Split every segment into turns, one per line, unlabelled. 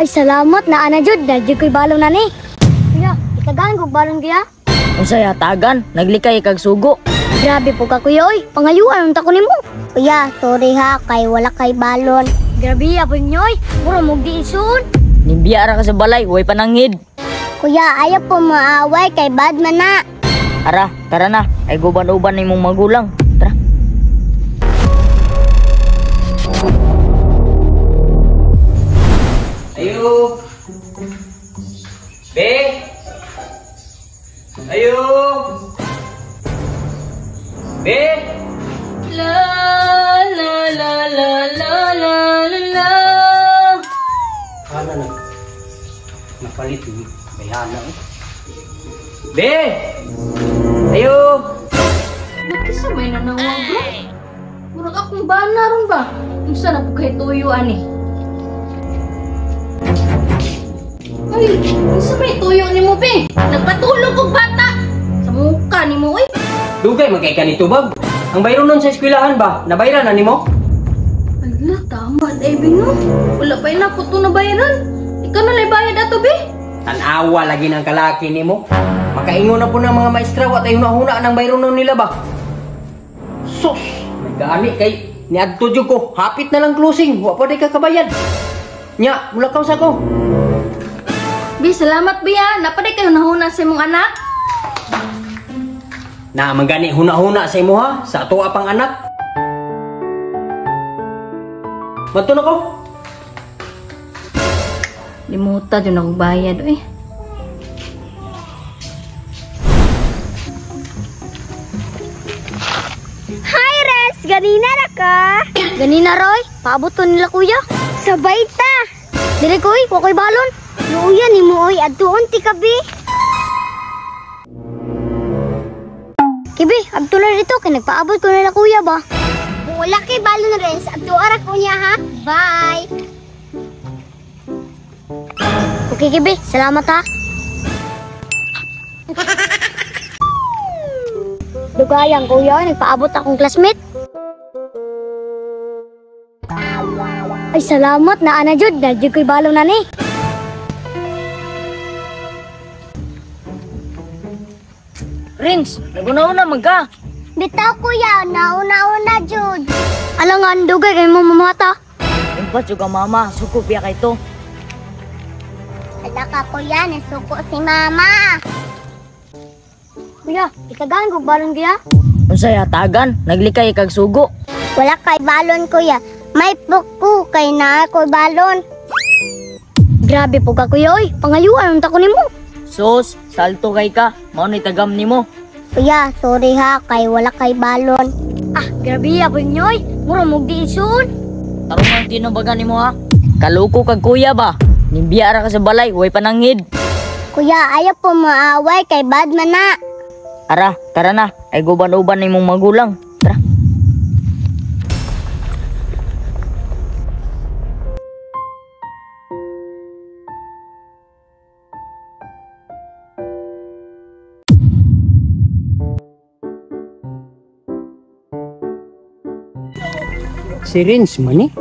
Ay, salamat na ana jud, na jud ko'y balon na ni. Kuya, itagaan kog balon kuya.
Unsay hatagan? Naglikay kag sugo.
Grabe po ka kuya oy, pangayuan unta ko nimo.
Kuya, sorry ha, kay wala kay balon.
Grabe apon nyoy, mura mog di isuon.
Nimbiya ra ka sa balay, way pananghid.
Kuya, ayaw po maaway kay bad man na.
Ara, tara na. Ay guban-uban nimong magulang. Tara.
Ayo. Be. Ayo. Be.
La la la la la la la.
Ana na. Napalit ni bayana eh. Be. Ayo.
Nakisa may nanawag bro. Murag akong bana ron ba? Unsa na po kay tuyo ani? Ay, unsa may tuyo nimo be? Nagpatulog og bata. Sa muka nimo oy.
Dugay man kay kanito bab. Ang bayron nun sa eskwelahan ba? Nabayran na nimo?
Ala, tama day be no. Wala pa ina ko to nabayran. Ikaw na lay bayad ato be.
Tan-awa lagi ng kalaki nimo. Makaingon na po ng mga maestra wa tayo huna ng bayron nun nila ba? Sus, nagani kay niadto jud ko. Hapit na lang closing, wa pa day kakabayad. Nya, mulakaw sa ko.
Bi, salamat bi ha. Napaday kayo nahuna sa imong anak.
Na manggani huna-huna sa imo ha, sa ato pang anak. Madto na ko.
Limuta jud akong bayad oy.
Hi, Res! Ganina ra ka?
Ganina roy, paabot ko nila kuya.
Sabay ta!
Dili koy, wa ko'y balon.
Luya nimo oy, adtuon ti ka be.
Kibi, adto na dito kay nagpaabot ko nila kuya ba.
Kung wala kay balon, Res, adtuon ra ko niya ha. Bye!
Okay Kibi, salamat ha. Dugayang kuya, nagpaabot akong classmate. Ay salamat na ana jud, na jud ko'y balon na ni.
Rins, naguna-una man ka.
Bitaw kuya, nauna-una jud.
Alangan dugay kay mo mamata.
Impat jud ka mama, suko biya kay to.
Ala ka kuya, nasuko si mama.
Kuya, itagaan kog balon kuya.
Unsay hatagan? Naglikay kag sugo.
Wala kay balon kuya. May puko kay naa ko'y balon.
Grabe po ka kuya oy, pangayuan unta ko nimo.
Sus, salto kay ka. Mao ni tagam nimo.
Kuya, sorry ha, kay wala kay balon.
Ah, grabe apon nyoy, mura mog di isuon.
Tarong ang tinubagan nimo ha. Kaloko kag kuya ba? Nimbiya ra ka sa balay, way pananghid.
Kuya, ayaw po maaway kay bad man na.
Ara, tara na. Ay guban-uban nimong magulang. Tara.
Si Rins man eh.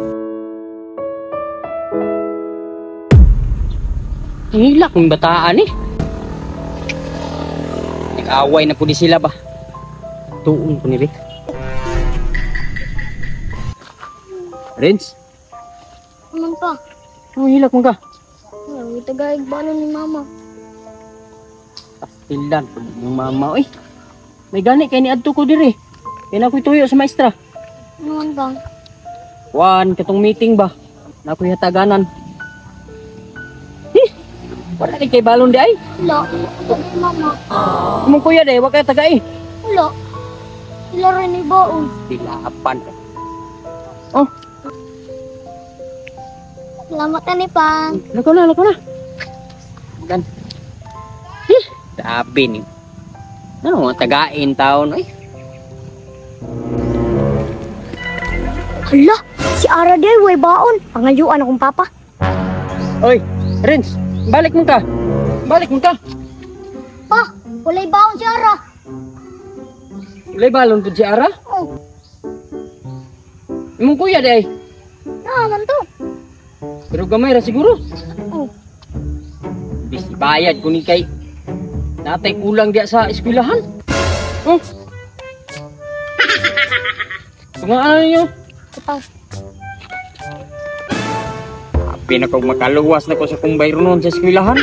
Hilak ng bataan eh. Nag-away na po di sila ba? Tuon po ni Rick. Rins?
Aman pa.
Ang hilak mo ka.
Ay, tagaig balon ni mama.
Pastilan po ng mama oy. May gani kay niadto ko diri. Kaya na ako'y tuyo sa maestra.
Aman pa.
Wan, katong meeting ba? Na ako'y hataganan. Eh, wala ni kay balon di ay.
Wala, tagay mama.
Imong kuya di, wa kay tagay.
Wala. Sila rin ibaon.
Tilapan. Oh,
Salamat ani pang.
lakaw na, lakaw na. Gan. Eh, sabi ni. Ano mga tagain taon oy.
Hala, si Ara day way baon. Pangayuan akong papa.
Oy, Rins, balik mo ka. Balik mo ka.
Pa, walay baon si Ara.
Walay balon pud si Ara?
Oh.
Imong kuya di ay.
Naman to.
Pero gamay ra siguro.
Oh.
Bayad ko ni kay natay kulang diya sa eskwelahan. Oh. Tungaan ninyo.
Ito.
Happy na kog makaluwas na ko sa kong bayronon sa eskwelahan.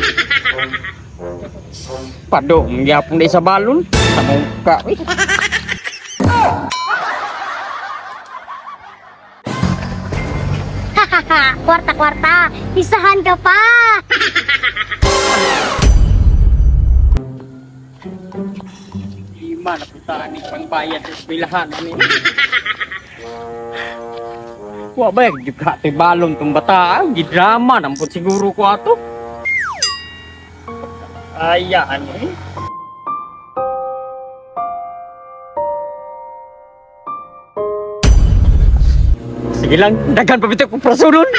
Pado, magyapon na sa balon. Sa mungka. Uy.
Hahaha, kwarta kwarta. Isahan ka pa.
Lima na punta ni pangbayad sa eskwelahan. Ano yun? Wa ba yung juga to'y balon tong bata? Ang gidrama, nampot siguro ko ato. Ay, ano eh. Sige lang, daghan pa bitaw kong praso nun.